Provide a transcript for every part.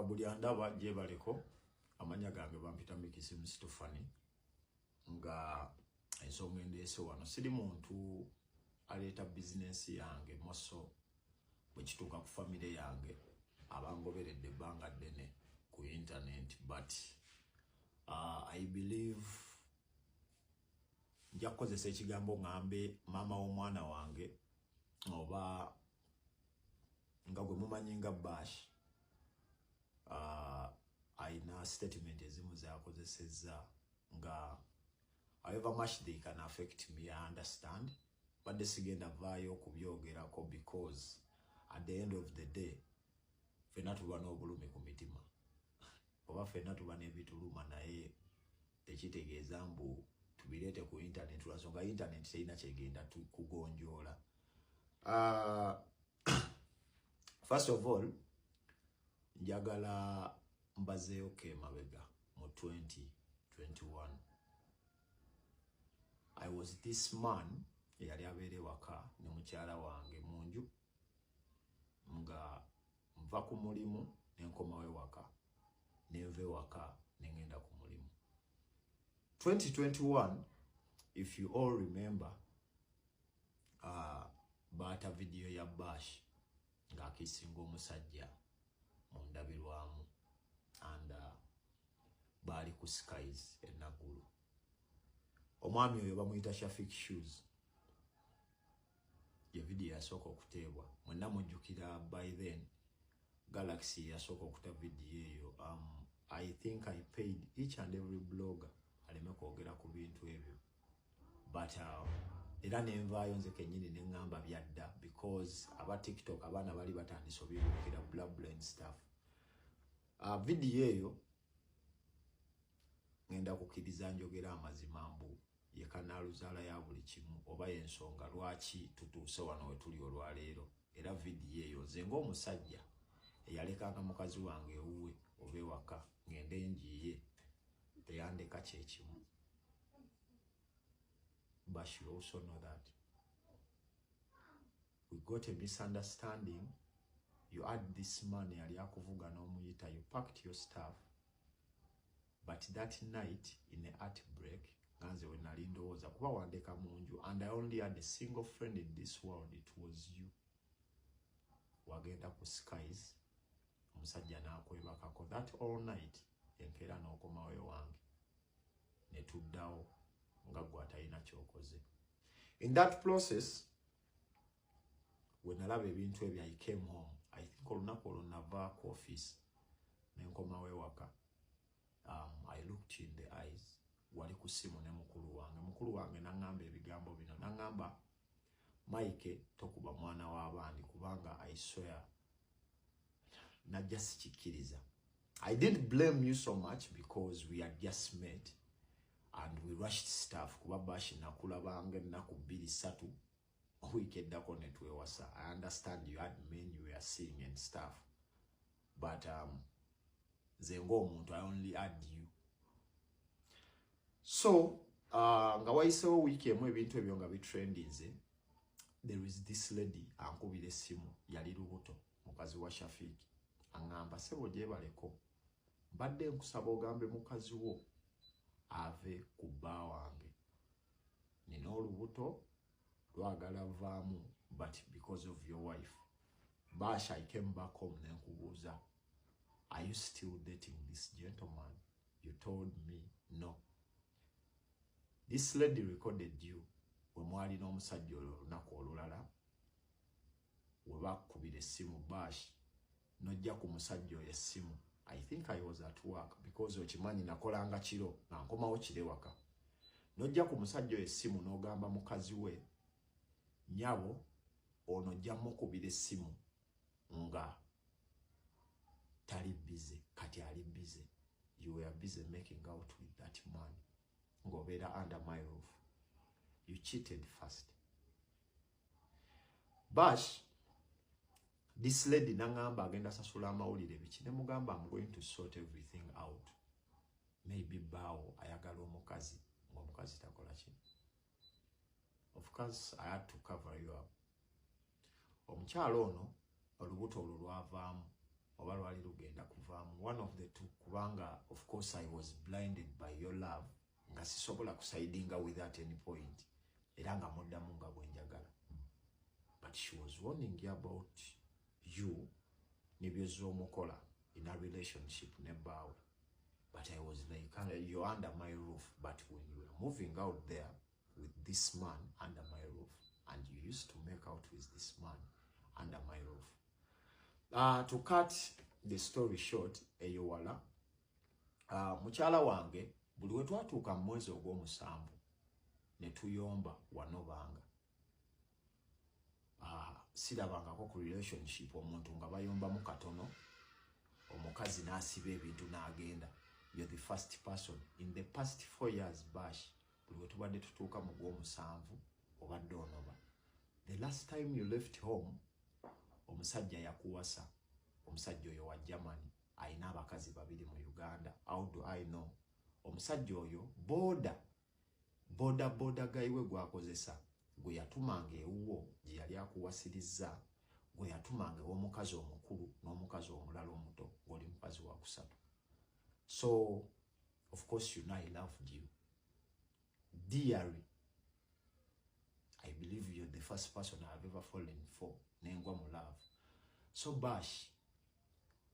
Buli andaba gyebaleko. Amanya gange bampita Mikisi Mustofani. Nga ensonga endeese wano, siri muntu aleeta bizinensi yange moso bwe kituuka ku famire yange abangoberedde ebbanga ddene ku internet, but I believe nja kukozesa ekigambo ŋŋambe maama w'omwana wange oba nga gwe mumanyi nga Bash, ayina statement ezimu zakozesezza nga however much they can affect me, I understand. Badde sigenda vaayo okubyogerako because at the end of the day fenna tuba n'obulumi ku mitima oba fenna tuba n'ebituluma, naye tekitegeeza mbu tubireete ku internet lwansonga internet terina kyegenda kugonjoola. First of all, njagala mbazeeyoko emabega mu 2021. I was this man eyali abeera ewaka ne mukyala wange mu nju, nga nva ku mulimu nenkomawo ewaka, nenva ewaka nengenda ku mulimu. 2021, if you all remember, baata vidiyo ya Bash ng'akisinga omusajja mu ndabirwamu and baali ku Skies enaggulu. Omwami oyo bamuyita Shafik Shoes. Ye vidiyo yasooka okuteebwa. Mwenna mujjukira by then Galaxy yasooka okuta vidiyo eyo. I think I paid each and every blogger aleme kwogera ku bintu ebyo, but era nenvaayo nze kennyini neŋŋamba byadda because aba TikTok abaana bali batandise obibuukira, blah blah and stuff. Vidiyo eyo ngenda kukkiriza njogera amazima mbu ye kanaaluzaala ya buli kimu oba yensonga lwaki tutuuse wano we tuli olwaleero. Era vidiyo eyo, nze ng'omusajja eyalekanga mukazi wange ewuwe oba ewaka ngende njiye, teyandeka kyekimu. But you also know that we got a misunderstanding. You had this man yali akuvuga n'omuyita, you packed your stuff, but that night in a heartbreak, nga nze we nali ndowooza kuba wandeka mu nju and I only had a single friend in this world, it was you. Wagenda ku Skies, omusajja n'akwebakako that all night. Enkeera n'okomawo ewange ne tuddawo nga gwe atalina kyokoze. In that process, we nalaba ebintu ebyo, I came home. I think olunaku olwo nava ku office nenkomawo ewaka. I looked you in the eyes, wali ku ssimu ne mukulu wange. Mukulu wange naŋŋamba ebigambo bino, naŋŋamba, "Mike, tokuba mwana w'abandi," kubanga I swear najja sikikkiriza. I didn't blame you so much because we had just met and we rushed stuff, kuba Bashi nakulabanga ennaku 2, 3, wiiki eddako ne twewasa. I understand you had men you were seeing and stuff, but nze ng'omuntu I only had you. So nga wayisewo wiiki emu, ebintu ebyo nga bitrendinze, there is this lady ankubira essimu, yali lubuto, mukazi wa Shafiiki. Aŋŋamba, "Sebo gyebaleko, mbadde nkusaba ogambe mukazi wo ave ku bba wange, nina olubuto lwagala vaamu, but because of your wife." Bash, I came back home nenkubuuza, "Are you still dating this gentleman?" You told me no. This lady recorded you we mwali n'omusajja olwo olunaku olulala we bakubira essimu. Bash, nojja ku musajja oyo essimu. I think I was at work because okimanyi nakolanga kiro nga nkomawo kire waka. Nojja ku musajja oyo essimu n'ogamba mukazi we, "Nyabo, ono ojja mukubira essimu nga tali busy." Kati ali busy. You were busy making out with that man ng'obeera under my roof. You cheated first, Bash. This lady naŋŋamba agenda sasula amawulire biki, ne mugamba, "I'm going to sort everything out. Maybe baawo ayagala omukazi ng'omukazi takola ki." Of course I had to cover you up. Omukyalo ono olubuto olwo lwavaamu. Oba lwali lugenda kuvaamu, one of the two, kubanga of course I was blinded by your love, nga sisobola kusidinga without any point, era nga muddamu nga bwenjagala. But she was warning you about you ne byozoomukola in a relationship ne bbaawe. But I was like, you're under my roof. But when you were moving out there with this man under my roof, and you used to make out with this man under my roof. To cut the story short, eyo wala mukyala wange buli we twatuuka mu mwezi ogw'omusanvu ne tuyomba, wanobanga. Sirabangako ku relationship omuntu nga bayombamu katono, omukazi n'asiba ebintu n'agenda. You're the first person in the past 4 years, Bash. Buli we tubadde tutuuka mu gw'omusanvu obadde onoba. The last time you left home, omusajja yakuwasa. Omusajja oyo wa Germany, ayina abakazi babiri mu Uganda. How do I know? Omusajja oyo boda boda boda guy we gwakozesa, gwe yatumanga ewuwo gye yali akuwasirizza, gwe yatumanga ew'omukazi omukulu n'omukazi omulala omuto, ng'oli mukazi wa kusatu. So of course you know I loved you dearly. I believe you're the first person I've ever fallen for, nengwa mu love. So Bash,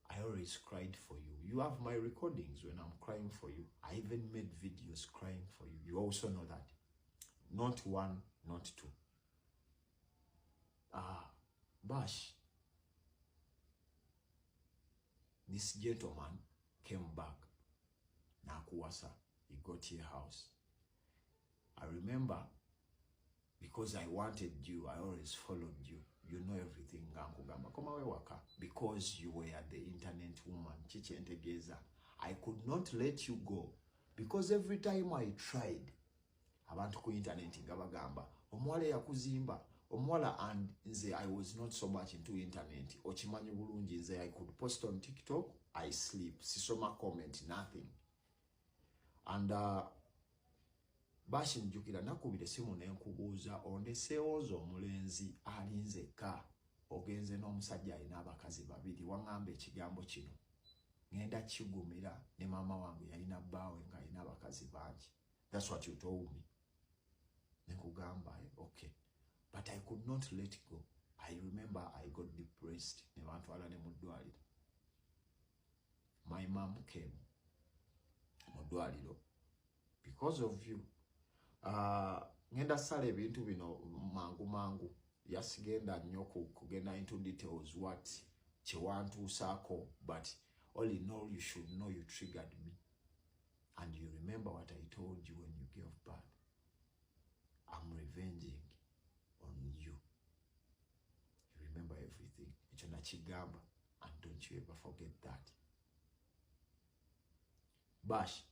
I always cried for you. You have my recordings when I'm crying for you. I even made videos crying for you. You also know that. Not one, not two. Ah, Bash, this gentleman came back. Nakuwasa, he got your house. I remember, because I wanted you, I always followed you. You know everything. Nga nkugamba komawo ewaka, because you were the internet woman. Kikyentegeeza, I could not let you go, because every time I tried, abantu ku internet nga bagamba omuwala eyakuzimba omuwala. And nze I was not so much into internet, okimanyi bulungi. Nze I could post on TikTok, I sleep, sisoma comment, nothing. And Bash, njukira nakubira esimu nenkubuuza, ondeseewo omulenzi alinzekka, ogenze n'omusajja alina abakazi babiri. Waŋŋamba ekigambo kino, ŋŋenda kigumira, ne maama wange yalina bbaawe ng'alina abakazi bangi. That's what you told me. Nenkugamba, eh, okay, but I could not let go. I remember I got depressed, ne bantwala ne mu ddwaliro. My mom came mu ddwaliro because of you. Ngenda sala ebintu bino mangu mangu, yasigenda nnyo kugenda into details what kyewantuusaako, but all in all, you should know you triggered me. And you remember what I told you when you gave birth: I'm revenging on you. You remember everything. Ekyo nakigamba, and don't you ever forget that. Bash,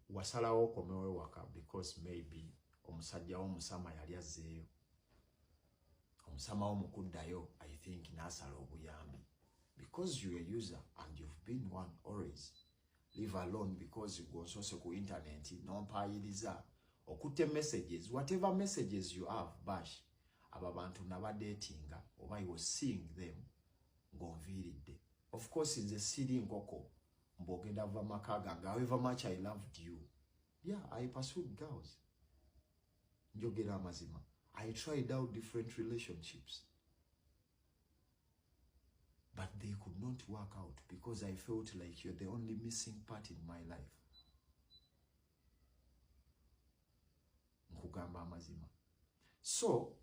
wasalawo okomewo ewaka because maybe omusajja w'omusama yali azzeeyo. Omusama wo mukuddayo, I think n'asala obuyambi, because you a user and you've been one always. Leave alone, because gw'onsoose ku internet n'ompaayiriza okutte messages, whatever messages you have. Bash, abo abantu nabadeetinga oba I was seeing them ng'onviiridde. Of course nze siri nkoko mbw'ogenda va maka gange. However much I loved you, yeah, I pursued girls. Njogera amazima, I tried out different relationships, but they could not work out because I felt like you're the only missing part in my life. Nkugamba amazima. So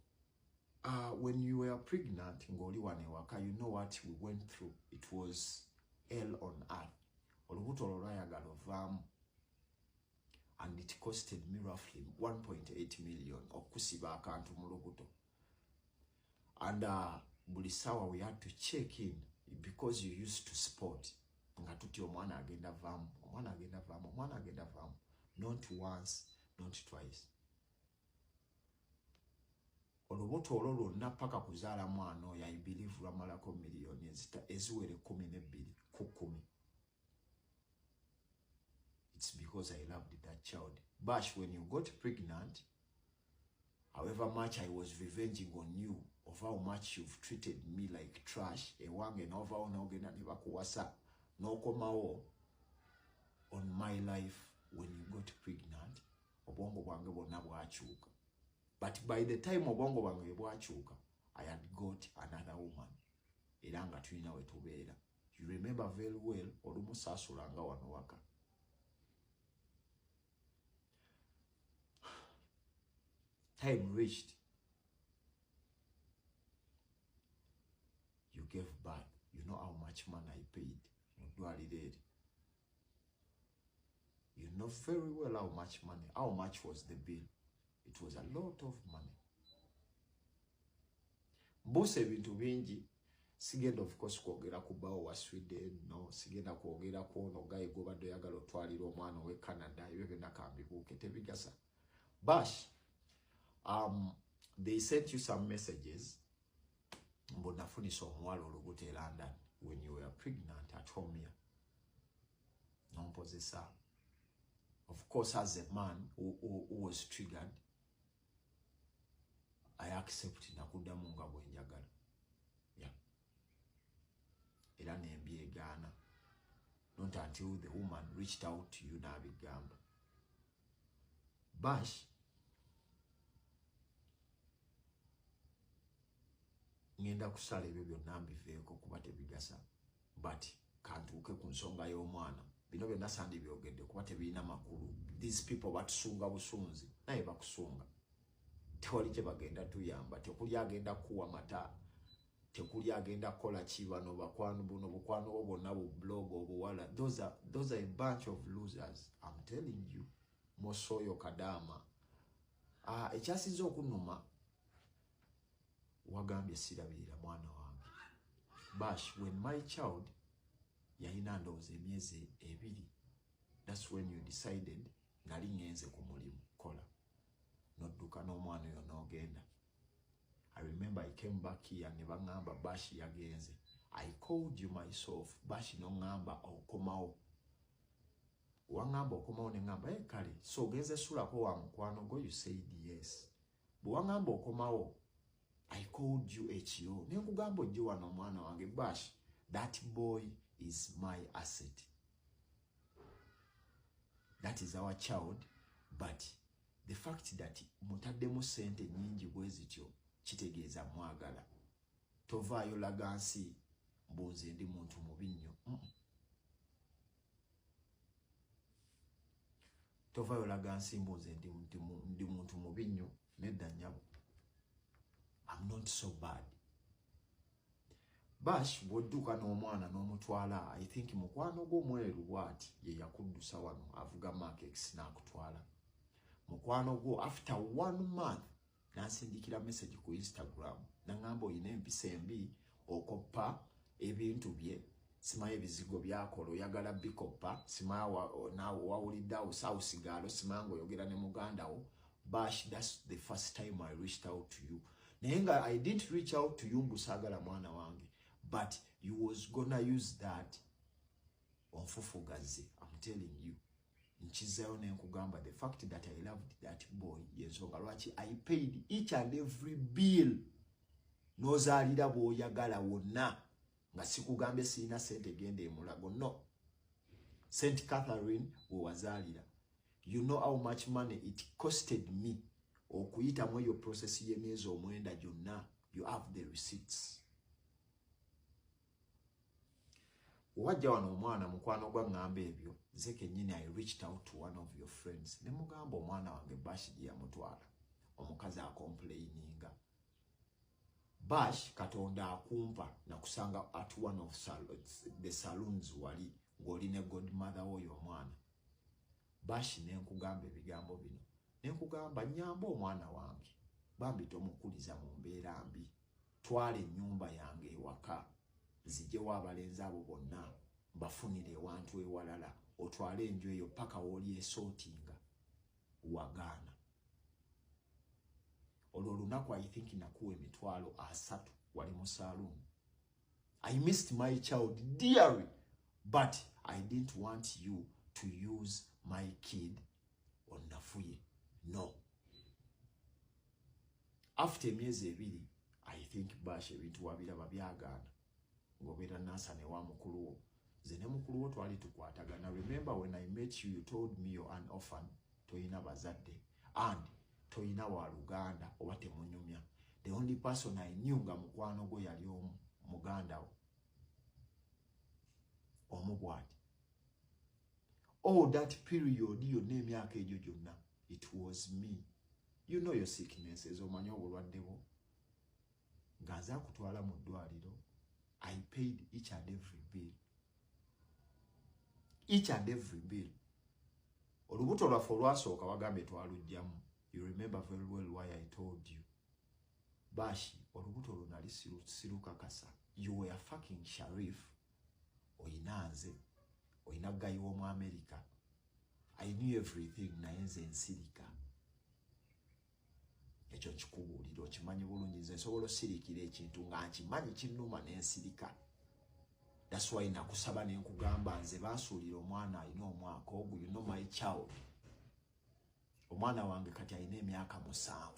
when you were pregnant, ng'oli wano ewaka, you know what we went through. It was hell on earth. Olubuto olwo lwayagala ovaamu, and it costed me roughly 1.8 million okusiba akantu mu lubuto. And buli sawa we had to check in because you used to spot, nga tuti omwana agenda vaamu, omwana agenda vaamu, omwana agenda vaamu. Not once, not twice. Olubuto olwo lwonna paka kuzaala mwana oyo, I believe lwamalako miliyoni eziwera 12 ku 10. It's because I loved that child. Bash, when you got pregnant, however much I was revenging on you of how much you've treated me like trash, ewange n'ovaawo n'ogenda ne bakuwasa n'okomawo on my life. When you got pregnant, obwongo bwange bwonna bwakyuka. But by the time obwongo bwange bwe bwakyuka, I had got another woman, era nga tulina we tubeera. You remember very well, olumu saasulanga wano waka. Time reached, you gave birth. You know how much money I paid mu ddwaliro eri. You know very well how much money, how much was the bill. It was a lot of money. Mbuusa ebintu bingi. Sigenda, of course, kwogera ku bawo wa Sweden. No, sigenda kwogera ku ono guy gwobadde oyagala otwalira omwana owe Canada. Ebyo byonna kambibuuke, tebigasa. Bash, they sent you some messages mbu nafunisa omuwala olubuto e London when you were pregnant at home here. Nompozesa. Of course, as a man who was triggered, I accept, nakuddamu nga bwenjagala. Yeah, era nembyegaana, not until the woman reached out to you n'abigamba. Bash, ngenda kusala ebyo byonna mbiveeko kuba tebigasa, but kantuuke ku nsonga y'omwana. Bino byonna sandi byogedde kuba tebirina makulu. These people batusunga busunzi, naye bakusunga, tewali kye bagenda tuyamba. Tekuli agenda kuwa mata, tekuli agenda kukola ki. Bano bakwano, buno bukwano bwo bwonna bu blog obuwala, those are a bunch of losers, I'm telling you. Mosoyo kadama. Ekyasinze okunnuma, wagambye sirabirira mwana wange. Bash, when my child yalina ndowooza emyezi 2, that's when you decided, nali ngenze ku mulimu kola, nodduka n'omwana oyo n'ogenda. I remember I came back here ne baŋŋamba Bash yagenze. I called you myself, Bash, n'oŋŋamba okomawo. Waŋŋamba okomawo, ne ŋŋamba, "E kale, so ogenze sulako wa mukwano gwo?" You said yes. Bwe waŋŋamba okomawo, I called you ekiro ne nkugamba ojje wano omwana wange. Bash, that boy is my asset. That is our child, but the fact that mutaddemu ssente nnyingi bwe zityo kitegeeza mwagala. Tovaayo laga nsi mbu nze ndi muntu mubi nnyo. Tovaayo laga nsi mbu nze ndi muntu mubi nnyo. Nedda nnyabo, I'm not so bad. Bash, bw'odduka n'omwana n'omutwala, I think mukwano gwo mweru bw'ati ye yakuddusa wano, avuga Mark X n'akutwala. Mukwano gwo, after one month, n'asindikira message ku Instagram n'aŋŋamba oyina empisa embi, okoppa ebintu bye, simanyi ebizigo byakola oyagala bikoppa, simanyi wawulidde awo saawusigaalo, simanyi ng'oyogera ne muganda wo. Bash, that's the first time I reached out to you. Naye nga I didn't reach out to you mbu saagala mwana wange, but you was gonna use that onfufugaze. I'm telling you, nkizayo nenkugamba, the fact that I loved that boy yensonga lwaki I paid each and every bill. N'ozaalira bw'oyagala wonna nga sikugambye sirina sente genda emulago. No, St Catherine we wazaalira, you know how much money it costed me okuyitamu eyo process y'emyezi 9 gyonna. You have the receipts. Wajja wano omwana, mukwano gwa ŋŋamba ebyo. Nze kennyini, I reached out to one of your friends ne mugamba omwana wange Bash gye yamutwala, omukazi acomplaininga. Bash, Katonda akumpa nakusanga at one of the saloons wali ng'oli ne godmother woyo omwana. Bash, ne nkugamba ebigambo bino, ne nkugamba nyamba omwana wange bambi, tomukuliza mu mbeera mbi, twala ennyumba yange ewaka, nzijewo abalenzi abo bonna mbafunire ewantu ewalala, otwale enju eyo paka wooli esootinga. Wagaana. Olwo olunaku, I think nakuwa 300,000 wali mu saloon. I missed my child dearly, but I didn't want you to use my kid onafuye. No, after emyezi 2 I think Bash, ebintu wabiraba byagaana ng'obeera Nansana ewa mukulu wo. Nze ne mukulu wo twali tukwatagana. Remember, when I met you, you told me you're an orphan, toyina bazadde and toyina waluganda oba temunyumya. The only person I knew nga mukwano gwo yali omu, muganda wo omu bw'ati. All that period yonna, emyaka egyo gyonna, it was me. You know your sicknesses, omanyi obulwadde bwo, nga nze akutwala mu ddwaliro. I paid each and every bill, each and every bill. Olubuto lwaffe olwasooka wagambye twalugjamu. You remember very well why I told you, Bashi, olubuto olwo nali sirukakasa. You were fucking Sharif, oyina nze, oyina guy w'omu America. I knew everything, naye nze nsirika. Ekyo nkikubuulira, okimanyi bulungi. Nze nsobola osirikira ekintu nga nkimanyi kinnuma n'ensirika. That's why nakusaba nenkugamba, nze bansuulira omwana alina omwaka ogwo. You know my child, omwana wange kati alina emyaka 7,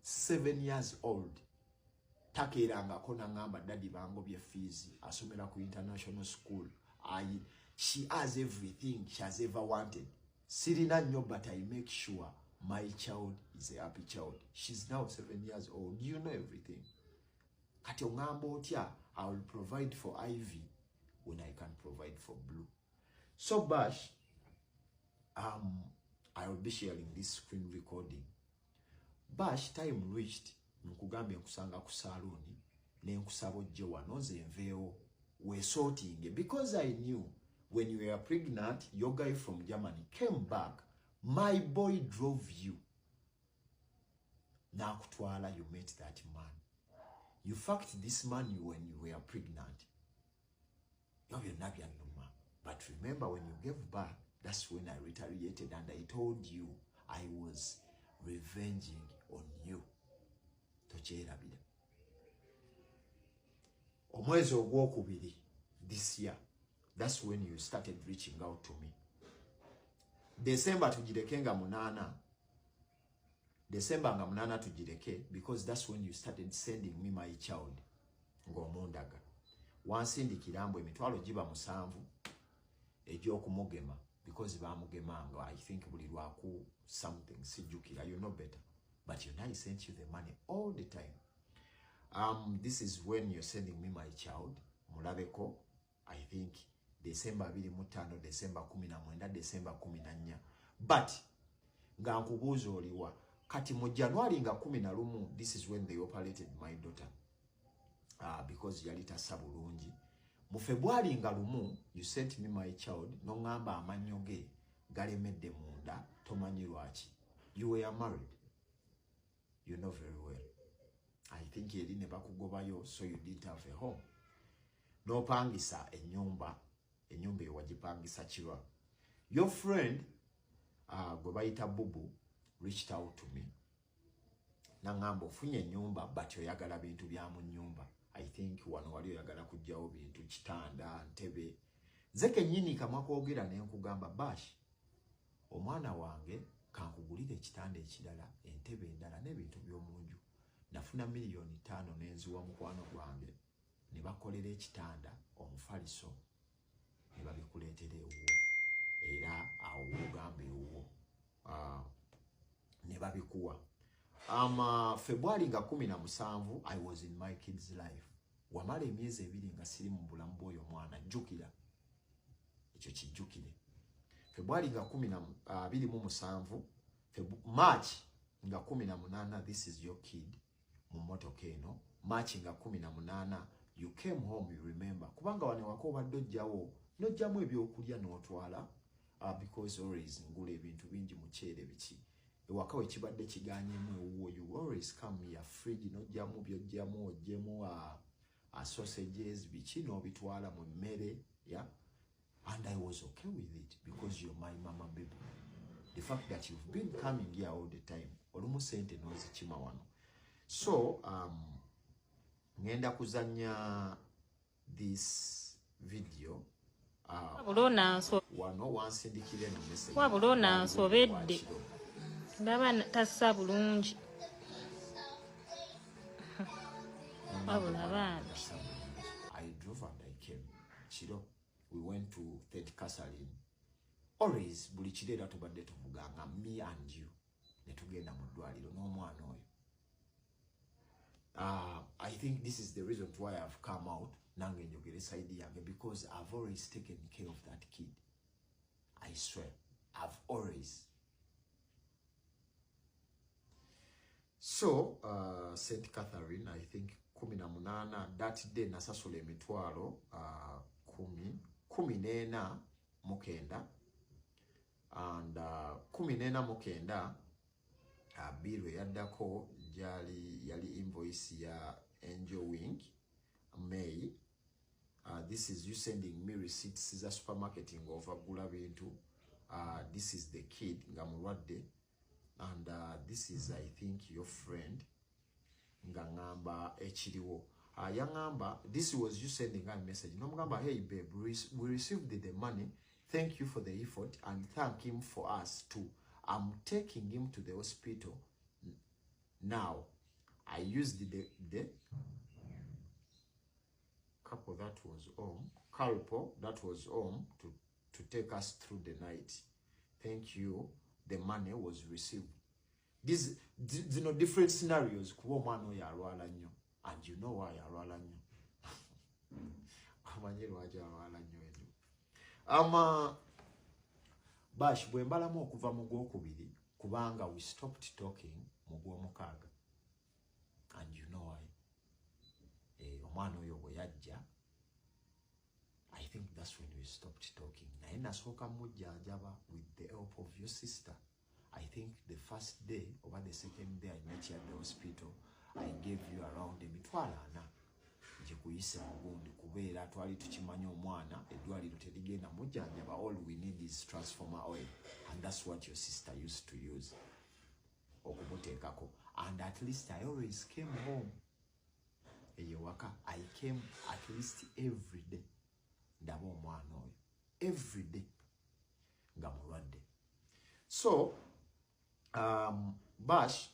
7 years old. Takeerangako naŋŋamba, "Daddy, bangobye fees." Asomera ku international school. She has everything she has ever wanted. Sirina nnyo, but I make sure my child is a happy child. She's now 7 years old. You know everything. Kati oŋŋamba otya I will provide for Ivy when I can provide for Blue? So Bash, I will be sharing this screen recording. Bash, time reached, nkugambye nkusanga ku salooni nenkusaba ojje wano nze nveewo wesortinge, because I knew when you were pregnant, your guy from Germany came back. My boy drove you n'akutwala. You met that man, you fucked this man when you were pregnant. Yo byonna byannuma. But remember, when you gave birth, that's when I retaliated and I told you I was revenging on you. Tokyerabira. Omwezi ogwokubiri this year, that's when you started reaching out to me. December tugireke nga 8, December nga 8 tugireke, because that's when you started sending me my child ng'omundaga. Wansindikira mbu emitwalo giba 7 egy'okumugema, because bamugemanga, I think, buli lwaku something, sijjukira, you know better. But you know, I sent you the money all the time. This is when you're sending me my child, mulabeko. I think December 25, December 19, December 14, but nga nkubuuza oliwa. Kati mu January nga 11, this is when they operated my daughter, because yali tassa bulungi. Mu February nga 1, you sent me my child noŋŋamba amannyo ge galemedde munda, tomanyi lwaki. You were married, you know very well. I think eri ne bakugobayo, so you didn't have a home, n'opangisa ennyumba. Ennyumba eyo wagipangisa kirwa. Your friend gwe bayita Bubu reached out to me naŋŋamba ofunye ennyumba, but oyagala bintu bya mu nnyumba. I think wano wali oyagala kugjawo bintu, kitanda, ntebe. Nze kennyini kamwa kwogera ne nkugamba, "Bash, omwana wange kankugulire ekitanda ekirala, entebe endala n'ebintu by'omu nju." Nafuna miliyoni 5 n'enziwa mukwano gwange ne bakolera ekitanda, omufaliso, ne babikuleetera ewuwo. Era awo wogamba ewuwo, ne babikuwa. February nga 17, I was in my kids' life. Wamala emyezi 2 nga siri mu bulamu bw'oyo mwana. Jjukira ekyo, kijjukire. February nga 27, March nga 18, this is your kid mu mmotoka eno. March nga 18, you came home, you remember, kubanga wano waka obadde ojjawo n'ojjamu ebyokulya n'otwala, because always ngula ebintu bingi, muceere, biki. Ewaka we kibadde kiganyemu ewuwo, you always come here, fridge n'ojjamu byojjamu, ojjemu sausages, biki, n'obitwala mu mmere, yeah? And I was okay with it because you're my mama baby. The fact that you've been coming here all the time, olumu sente n'ozikima wano. So ngenda kuzanya this video. Wano wansindikira eno message. Wabula onansobedde, ndaba tassa bulungi. Wabula bambi. I drove and I came. Kiro, we went to St. Catherine. Always, buli kiro era tubadde tuvuganga, me and you. Ne tugenda mu ddwaliro n'omwana oyo. I think this is the reason why I've come out nange njogere side yange, because I've always taken care of that kid. I swear, I've always. So, St. Catherine, I think 18, that day nasasula emitwalo 14,900, and 14,900 bill yaddako yali invoice ya Angel Wing May. This is you sending me receipts za supermarket ng'ovagula bintu. This is the kid nga mulwadde, and this is, I think, your friend nga ngamba ekiriwo. Yangamba, this was you sending a message. Nomugamba, hey babe, we received the money. Thank you for the effort and thank him for us too. I'm taking him to the hospital now. I used the couple that was home, Calpo that was home to take us through the night. Thank you. The money was received. These, you know, different scenarios. Kuba omwana oyo alwala nnyo, and you know why alwala nnyo. Omanyi lwaki alwala nnyo eno. Ama Bash, bwe mbalamu okuva mu gwokubiri, kubanga we stopped talking mu gwomukaaga, and you know why. Omwana oyo bwe yajja, I think that's when we stopped talking. Naye nasooka mujjanjaba with the help of your sister. I think the first day or the second day I met you at the hospital, I gave you around 400,000 gikuyise mugundi, kubeera twali tukimanyi omwana eddwaliro terigenda mujjanjaba. All we need is transformer oil, and that's what your sister used to use okumuteekako. And at least I always came home eyo waka. I came at least every day ndaba omwana oyo every day nga mulwadde. So Bash,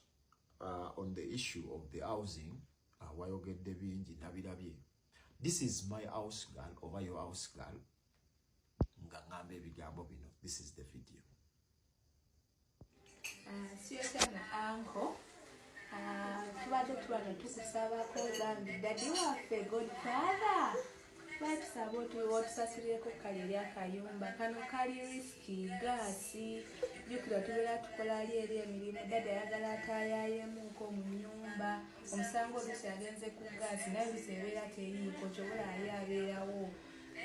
on the issue of the housing, wayogedde bingi nabirabye. This is my house girl oba your house girl nga ngamba ebigambo bino. This is the video. Siyosana anko, tubadde tubano tukusabako bambi daddy waffe godfather, batusaba otusasulireko kali eri akayumba kano kali risky gaasi. Jjukira tubeera tukola ali eri emirimu, daddy ayagala ataayayemuko mu nnyumba. Omusango oluusi agenze ku gaasi naye oluusi ebeera teriiko, kyobola ali abeerawo.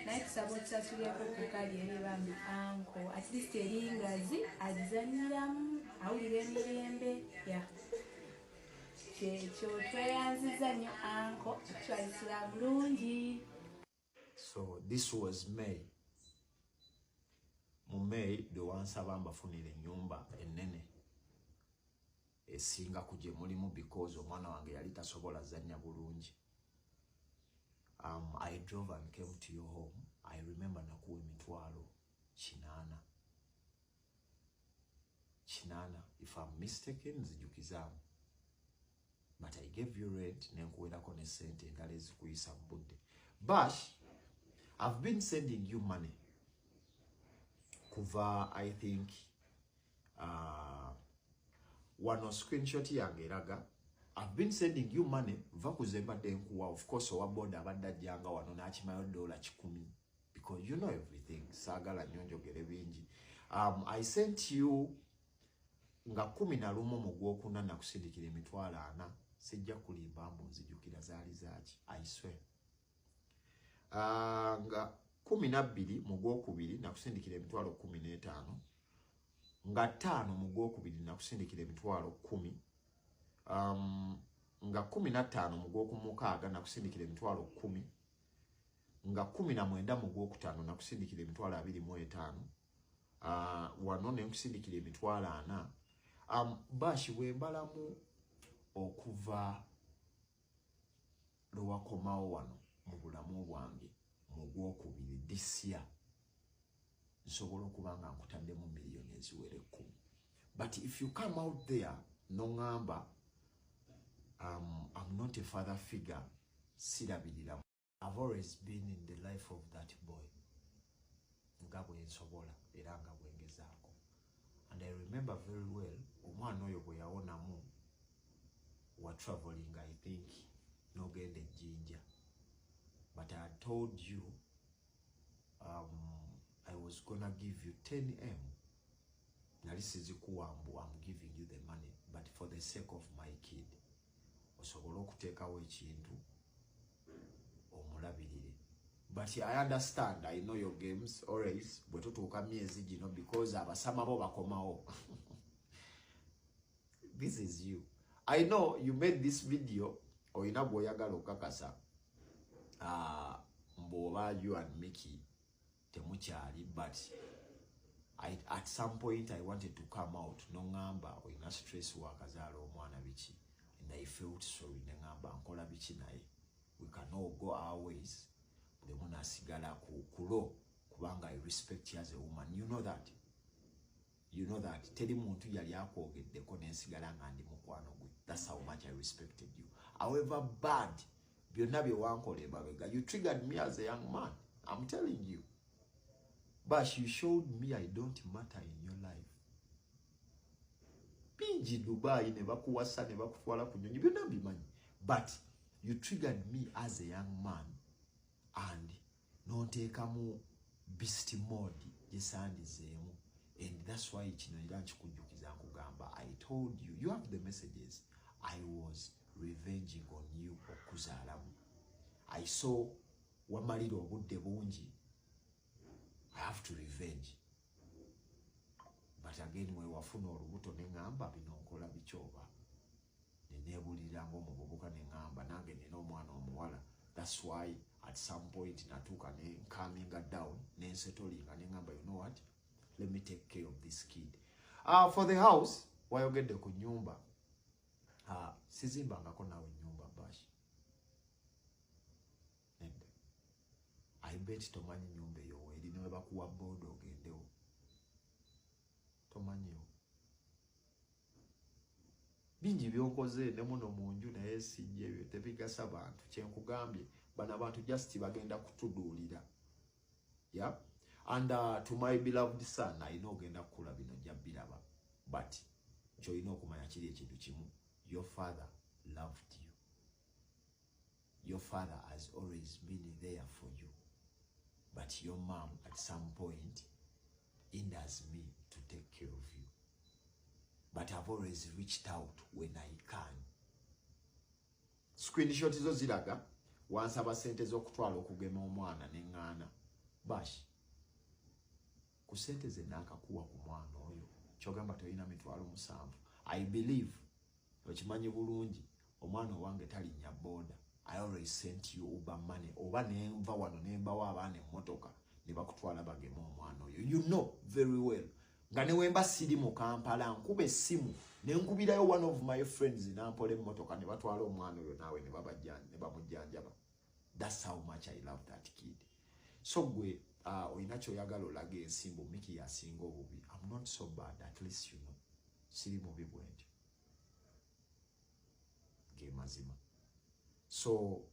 Naye tusaba otusasulireko ku kali eri bambi anko, at least eri ngazi agizannyiramu, awulira emirembe. Ya kyekyo, tweyanziza nnyo anko, tutwalisira bulungi. So this was May. Mu May lwe wansaba mbafunira ennyumba ennene esinga ku gye mulimu, because omwana wange yali tasobola zannya bulungi. I drove and came to your home. I remember nakuwa 800,000. 8, if I'm mistaken, nzijukizaamu. But I gave you rent nenkuwerako ne ssente endala ezikuyisa mu budde. Bash, I've been sending you money kuva, I think, wano screenshot yange eraga I've been sending you money va kuze mbadde nkuwa. Of course owa boda abadde ajjanga wano n'akimayo $100, because you know everything. Saagala nnyo njogere bingi. I sent you nga 11 mu gwokuna nakusindikira 40,000. Sijja kulimba mbu nzijukira zaali zaaki, I swear. Nga 12 mu gwokubiri nakusindikira 15,000. Nga 5 mu gwokubiri nakusindikira 10,000. Nga 15 mu gwokumukaaga nakusindikira 10,000. Nga 19 mu gwokutaano nakusindikira 25,000. Wano ne nkusindikira 40,000. Bash, bwe mbalamu okuva lwe wakomawo wano mu bulamu bwange mu gwokubiri this year, nsobola okuba nga nkutaddemu 10,000,000. But if you come out there n'oŋŋamba I'm not a father figure, Sirabirira. I've always been in the life of that boy. Nga bwe nsobola era nga bwe ngezaako. And I remember very well, omwana oyo bwe yawonamu wa traveling, I think, n'ogenda e Jinja. But I told you I was gonna give you 10M. Nali sizikuwa mbu I'm giving you the money, but for the sake of my kid, osobole okuteekawo ekintu omulabirire. But I understand, I know your games always. Bwe tutuuka myezi gino, because abasama bo bakomawo. This is you. I know you made this video, oyina bw'oyagala okakasa mbu oba you and Mickey temukyali, but at some point I wanted to come out noŋŋamba oyina stress, wakazaala omwana biki, and I felt sorry, neŋŋamba nkola biki, naye we can all go our ways, buli omu n'asigala ku kulo, kubanga I respect you as a woman. You know that, you know that teri muntu yali akwogeddeko nensigala nga ndi mukwano gwe. That's how much I respected you. However bad byonna bye wankola emabega, you triggered me as a young man. I'm telling you, but you showed me I don't matter in your life. Bingi, Dubai ne bakuwasa ne bakutwala ku nyonyi, byonna mbimanyi, but you triggered me as a young man and nonteekamu beast mode gyesandizeemu. And that's why kino era nkikujjukiza, nkugamba, I told you, you have the messages, I was revenging on you okuzaalamu. I saw wamalira obudde bungi, I have to revenge. But again, we wafuna olubuto neŋŋamba bino nkola bikyoba, neneebulira ng'omuvubuka, neŋŋamba nange nina omwana omuwala. That's why at some point natuuka ne calminga down, nensettlinga, neŋŋamba, you know what, let me take care of this kid. For the house, wayogedde ku nyumba, sizimbangako naawe nyumba, Bash, nedda. I bet tomanyi nyumba eyo weeri, newe bakuwa booda ogendewo, tomanyiwo. Bingi byonkoze ne muno mu nju, naye sijja, ebyo tebigasa bantu. Kyenkugambye, bano abantu just bagenda kutuduulira. Yeah, and to my beloved son, alina ogenda kukula, bino ojja biraba, but kyolina okumanya kiri ekintu kimu: your father loved you, your father has always been there for you, but your mom at some point hinders me to take care of you, but I've always reached out when I can. Screenshot zo ziraga wansaba sente z'okutwala okugema omwana neŋŋaana. Bash, ku sente ze naakakuwa ku mwana oyo, kyogamba tolina 70,000? I believe okimanyi bulungi omwana owange talinnya boda. I always sent you Uber money, oba nenva wano nembawo abaana emmotoka ne bakutwala bagema omwana oyo. You know very well nga ne wemba siri mu Kampala, nkuba essimu nenkubirayo one of my friends nampola emmotoka ne batwala omwana oyo naawe ne bamujjanjaba. That's how much I love that kid. So gwe olina kyoyagala olaga ensimbu Miki yasinga obubi. I'm not so bad, at least you know siri mubi bwe ntyo, ge mazima. So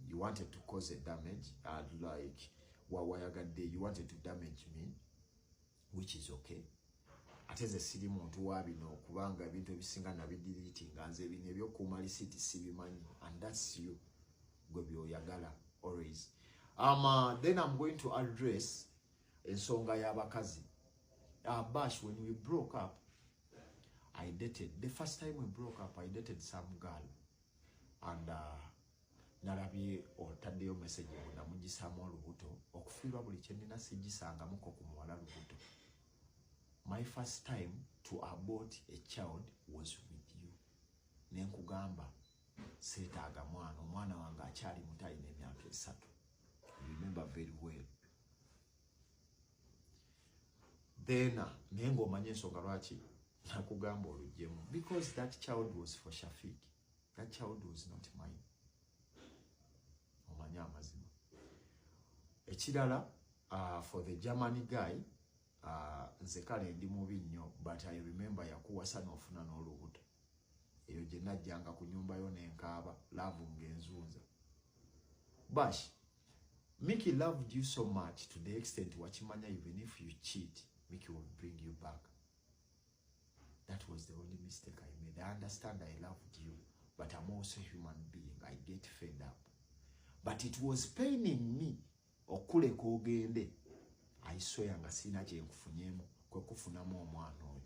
you wanted to cause a damage, like wawayagadde, you wanted to damage me, which is okay. Ate nze siri muntu wa bino, kubanga ebintu ebisinga nabideletinga. Nze bino ebyokuuma lisiti sibimanyi, and that's you, gwe byoyagala always. Then I'm going to address ensonga y'abakazi. Bash, when we broke up, I dated, the first time we broke up, I dated some girl, and nalabye otaddeyo message ngo namugisaamu olubuto. Okufiirwa buli kyenina, sigisangamuko ku muwala lubuto. My first time to abort a child was with you. Nenkugamba seetaaga mwana, omwana wange akyali muto, alina emyaka 3. Remember very well. Then naye ng'omanye ensonga lwaki nakugamba olugyemu, because that child was for Shafik, that child was not mine. Omanye amazima. Ekirala, for the Germany guy, nze kale ndi mubi nnyo, but I remember yakuwasa n'ofuna n'olubuto. Eyo gye najjanga ku nyumba yo nenkaaba love ng'enzunza. Bash, Mickey loved you so much to the extent wachimanya even if you cheat, Mickey will bring you back. That was the only mistake I made. I understand I loved you, but I'm also a human being. I get fed up. But it was paining me. Okuleka ogende. I swear nga sina kye nkufunyemu kwe kufunamu omwana oyo.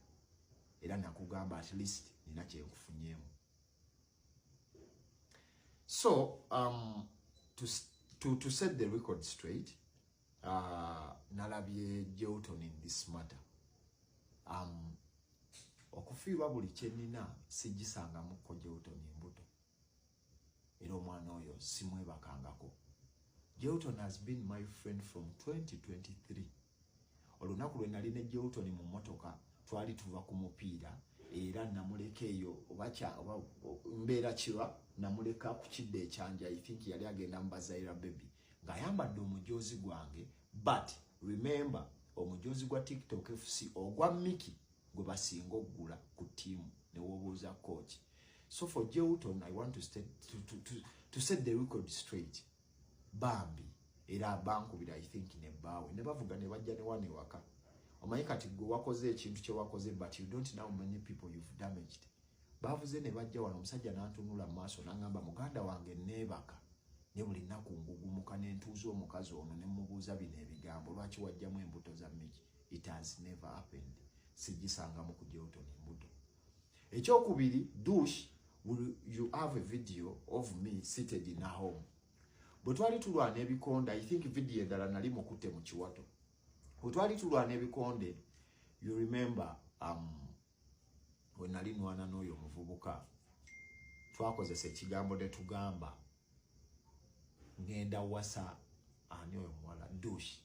Era nakugamba at least nina kye nkufunyemu. So, to set the record straight, nalabye Jewton in this matter. Okufiirwa buli kye nnina sigisangamuko Jewton embuto. Era omwana oyo simwebakangako. Jewton has been my friend from 2023. Olunaku lwe nali ne Jewton mu mmotoka twali tuva ku mupiira era namuleka eyo oba mbeera kiba namuleka ku kidda ekyanja. I think yali agenda mu Bazaira Baby ng'ayambadde omujoozi gwange, but remember omujoozi gwa TikTok FC ogwa Mickey gwe basinga oggula ku ttiimu ne w'obuuza coach. So for Jewton, I want to set the record straight. Bambi era bankubira I think ne bbaawe ne bavuga ne bajja ne wano ewaka. Omanyi kati gwe wakoze ekintu kye wakoze, but you don't know how many people you've damaged. Bavuze ne bajja wano, omusajja n'antunula mu maaso n'aŋŋamba muganda wange neebaka ne buli nnaku ngugumuka ne ntuuza omukazi ono ne mubuuza bino ebigambo, lwaki wajjamu embuto za Mickey? It has never happened. Sigisangamu ku Jewton embuto. Ekyokubiri, Dush, will you have a video of me seated in a home. Bwe twali tulwana ebikonde, I think video endala nali mukutte mu kiwato. Bwe twali tulwana ebikonde, you remember we nali nwana n'oyo omuvubuka, twakozesa ekigambo ne tugamba ngenda wasa ani oyo muwala Dush.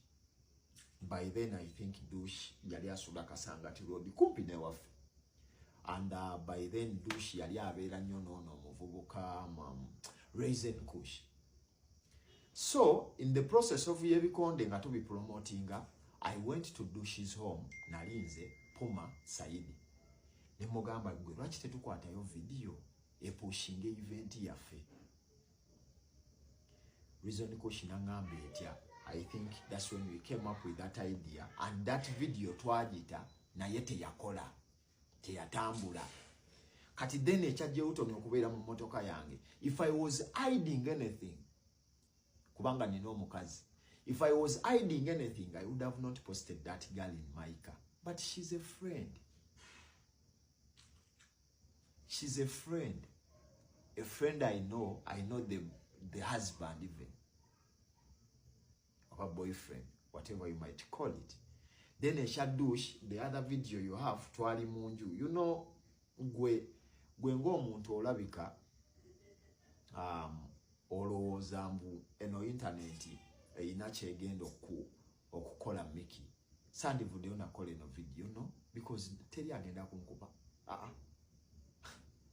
By then I think Dush yali asula Kasangati Road kumpi newaffe. And by then Dush yali abeera nnyo n'ono omuvubuka Raisin Kush. So in the process of yebikonde nga tubipromotinga, I went to Dush's home, nalinze Puma Saidi. Ne mugamba gwe lwaki tetukwatayo video epushinga event yaffe. Reason Kush n'angamba etya. I think that's when we came up with that idea, and that video twagita naye teyakola, teyatambula. Kati then ekya Jewton okubeera mu mmotoka yange, if I was hiding anything, kubanga nina omukazi, if I was hiding anything, I would have not posted that girl in my car. But she's a friend. She's a friend. A friend I know. I know the husband even. Or boyfriend, whatever you might call it. Then ekya Dush, the other video you have, twali munju. You know, gwe ng'omuntu olabika olowooza mbu eno internet erina kyegenda okukola Mickey. Sandivuddeyo nakola eno video, no, because teri agenda kunkuba.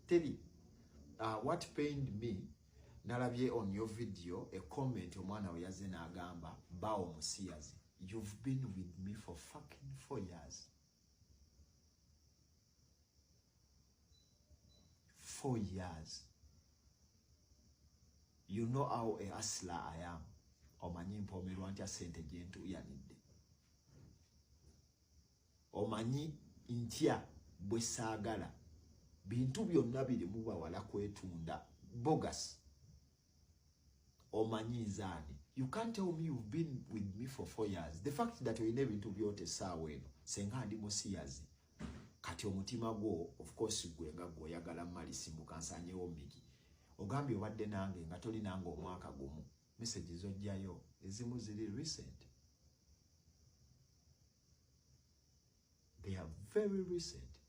Teri. What pained me, nalabye on your video a comment omwana we yazze n'agamba bawo musiyazi, you've been with me for fucking 4 years. 4 years. You know how a hustler I am. Omanyi mpomerwa ntya sente gye ntuuyanidde. Omanyi ntya bwe saagala. Bintu byonna birimu bawala kwetunda. Bogus. Omanyi nzaani. You can't tell me you've been with me for 4 years. The fact that olina ebintu by'ote essaawa eno, senga ndi musiyazi. Kati omutima gwo, of course gwe nga gwe oyagala malisimbuka nsanyewo Mickey. Ogambye obadde nange nga toli nange omwaka gumu. Messages z'ojjayo ezimu ziri recent. They are very recent.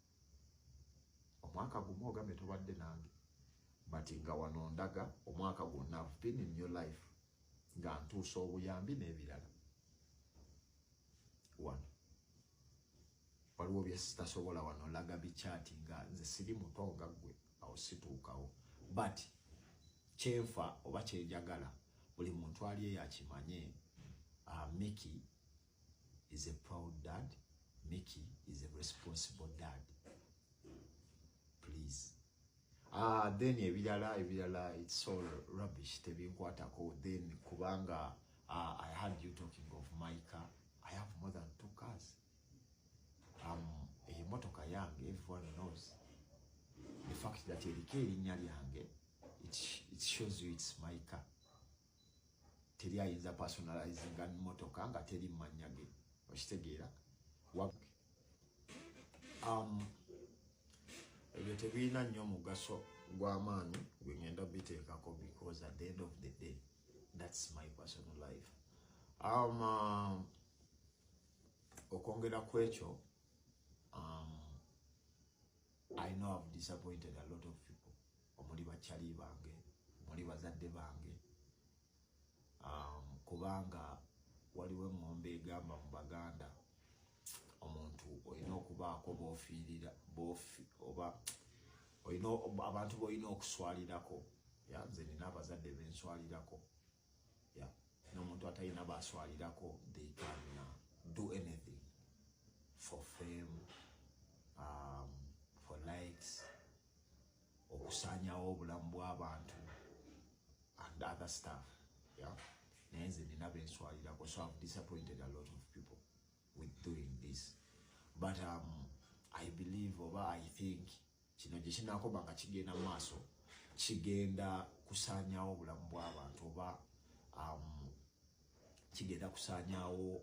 Omwaka gumu ogambye tobadde nange. But nga wano ndaga omwaka gwonna I've been in your life nga ntuusa obuyambi n'ebirala. Wano waliwo bye sitasobola wano laga bikyati nga nze siri muto nga ggwe awo situukawo. But kyenfa oba kyenjagala buli muntu ali eyo akimanye, Mickey is a proud dad. Mickey is a responsible dad. Please. Then ebirala, it's all rubbish, tebinkwatako. Then kubanga I heard you talking of my car. I have more than two cars. Emotoka yange, everyone knows the fact that eriko erinnya lyange. It shows you it's my car. Teri ayinza personalizinga motoka nga teri mmannya ge, okitegeera? Ebyo tebirina nnyo mugaso gw'amaanyi gwe ngenda biteekako, because at the end of the day, that's my personal life. Okwongera ku ekyo, I know I've disappointed a lot of people, omuli bakyali bange, omuli bazadde bange, kubanga waliwo eŋŋombe egamba mu Baganda, omuntu olina okubaako bofiirira oba olina abantu b'olina okuswalirako. Ya, nze nina abazadde benswalirako. Ya, n'omuntu atalina baswalirako, they can do anything for fame, for likes, okusaanyawo obulamu bw'abantu and other stuff. Yeah, naye nze nina benswalirako, so I've disappointed a lot of people with doing this. But I believe, oba I think, kino gye kinakoba nga kigenda mu maaso, kigenda kusaanyawo obulamu bw'abantu oba kigenda kusaanyawo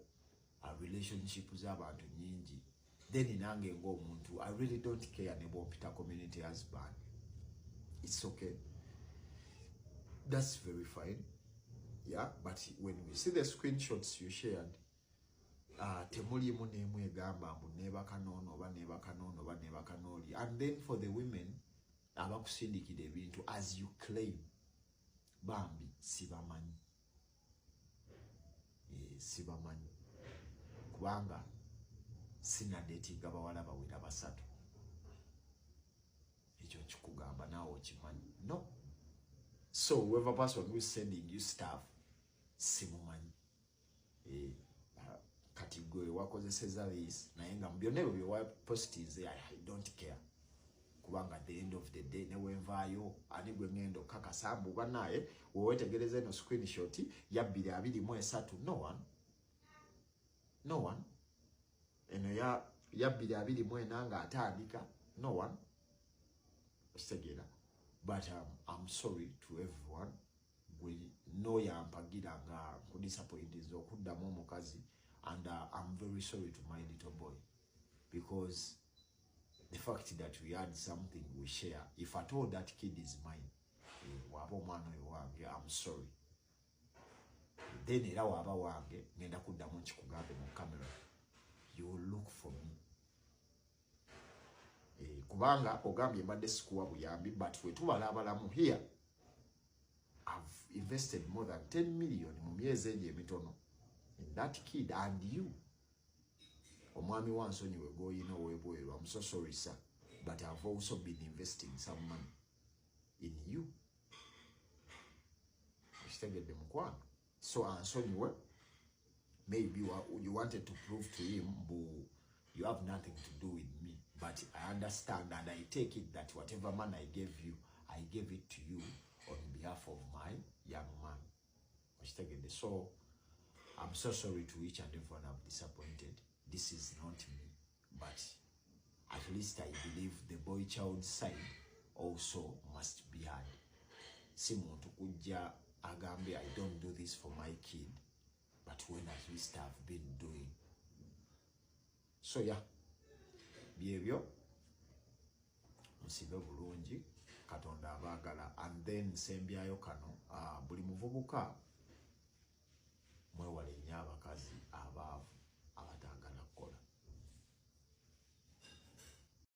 relationship z'abantu nyingi. Then nange ng'omuntu, I really don't care ne bwompita community husband. It's okay, that's very fine. Yeah, but when we see the screenshots you shared, temulimu n'emu egamba mbu neebaka n'ono oba neebaka n'ono oba neebaka n'oli. And then for the women abakusindikira ebintu, as you claim, bambi sibamanyi. Sibamanyi kubanga sinadetinga bawala bawera basatu. Ekyo nkikugamba, naawe okimanyi. No, so whoever person who is sending you stuff, simumanyi. Kati gwe wakozeseza this, naye nga mu byonna ebyo byewapostinze, I don't care, kubanga at the end of the day, newenvaayo, ani gwe ngenda okakasa mbu banaye wewetegereza eno screenshot ya 2023? No one, no one. Eno ya 2024 nga atandika, no one, okitegeera? But I'm sorry to everyone gwe noyampagira nga nkudisappointinze okuddamu omukazi. And I'm very sorry to my little boy, because the fact that we had something we share, if at all that kid is mine, waba omwana oyo wange, I'm sorry. Then era waba wange, ngenda kuddamu nkikugambe mu camera, you will look for me. Kubanga ogambye mbadde sikuwa buyambi, but wetubala abalamu here, I've invested more than 10 million mu myezi egyo emitono in that kid. And you, omwami wansonyiwe gw'olina ow'ebweru, I'm so sorry, sir, but I've also been investing some money in you, okitegedde mukwano? So ansonyiwe. Maybe you wanted to prove to him mbu you have nothing to do with me, but I understand and I take it that whatever money I gave you, I gave it to you on behalf of my young man, okitegedde? So I'm so sorry to each and everyone I've disappointed. This is not me, but at least I believe the boy child side also must be heard. Si muntu kujja agambe, "I don't do this for my kid," but when at least I've been doing so. Yeah, byebyo, musibe bulungi, Katonda abaagala. And then nsembyayo kano, buli muvubuka